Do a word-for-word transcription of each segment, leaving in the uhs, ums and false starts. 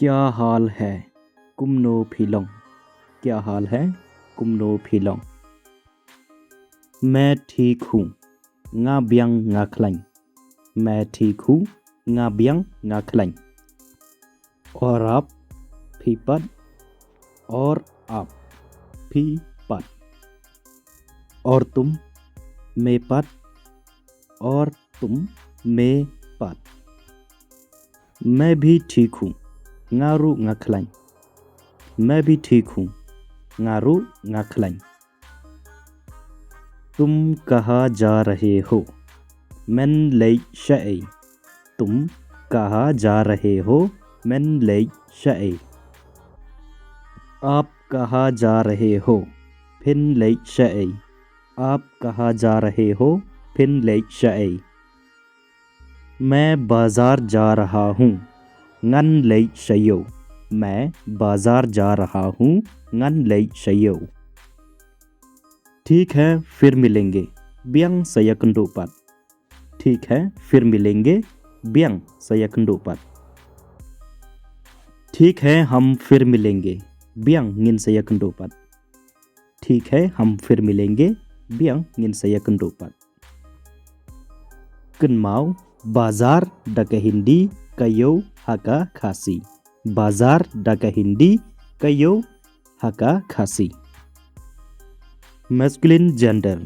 क्या हाल है? Kumno phi long? क्या हाल है? Kumno phi long? मैं ठीक हूँ. Nga biang nga khlaiñ. मैं ठीक हूँ. Nga biang nga khlaiñ. और आप? Phi pat? और आप? Phi pat? और तुम? Me pat? और तुम? Me pat? मैं भी ठीक हूँ. Nga ruh nga khlaiñ. मैं भी ठीक हूँ. Nga ruh nga khlaiñ. तुम कहाँ जा रहे हो? Men leit shaei? तुम कहाँ जा रहे हो? Men leit shaei? आप कहाँ जा रहे हो? Phin leit shaei? आप कहाँ जा रहे हो? Phin leit shaei? मैं बाजार जा रहा हूँ. Ngan leit sha ïew. मैं बाजार जा रहा हूँ. Ngan leit sha ïew. ठीक है, फिर मिलेंगे. Biang sa ïakynduh pat. ठीक है, फिर मिलेंगे. Biang sa ïakynduh pat. ठीक है, हम फिर मिलेंगे. Biang ngin sa ïakynduh pat. ठीक है, हम फिर मिलेंगे. Biang ngin sa ïakynduh pat. Kynmaw, bazar da ka Hindi, ka ïew ha ka Khasi. Bazar da ka Hindi, ka ïew ha ka Khasi. Masculine gender.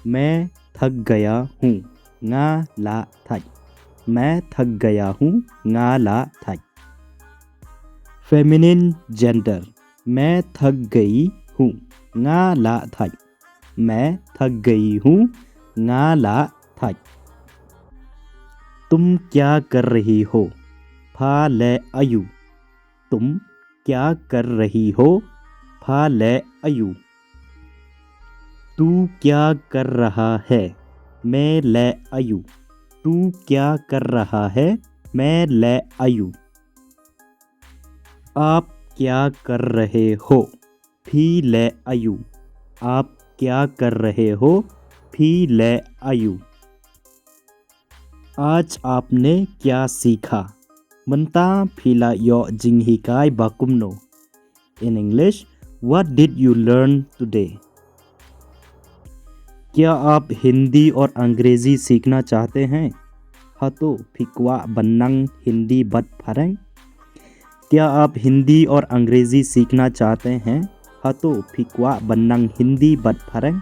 मैं थक गया हूँ. Nga la thait. मैं थक गया हूँ. Nga la thait. Feminine gender. मैं थक गई हूँ. Nga la thait. मैं थक गई हूँ. Nga la thait. तुम क्या कर रही हो? Pha leh aïu? तुम क्या कर रही हो? Pha leh aïu? तू क्या कर रहा है? Me leh aïu? तू क्या कर रहा है? Me leh aïu? आप क्या कर रहे हो? Phi leh aïu? आप क्या कर रहे हो? Phi leh aïu? आज आपने क्या सीखा? Mynta phi la ïoh jinghikai ba kumno? In English, what did you learn today? क्या आप हिंदी और अंग्रेजी सीखना चाहते हैं? Hato phi kwah ban nang Hindi bad Phareng? क्या आप हिंदी और अंग्रेजी सीखना चाहते हैं? Hato phi kwah ban nang Hindi bad Phareng?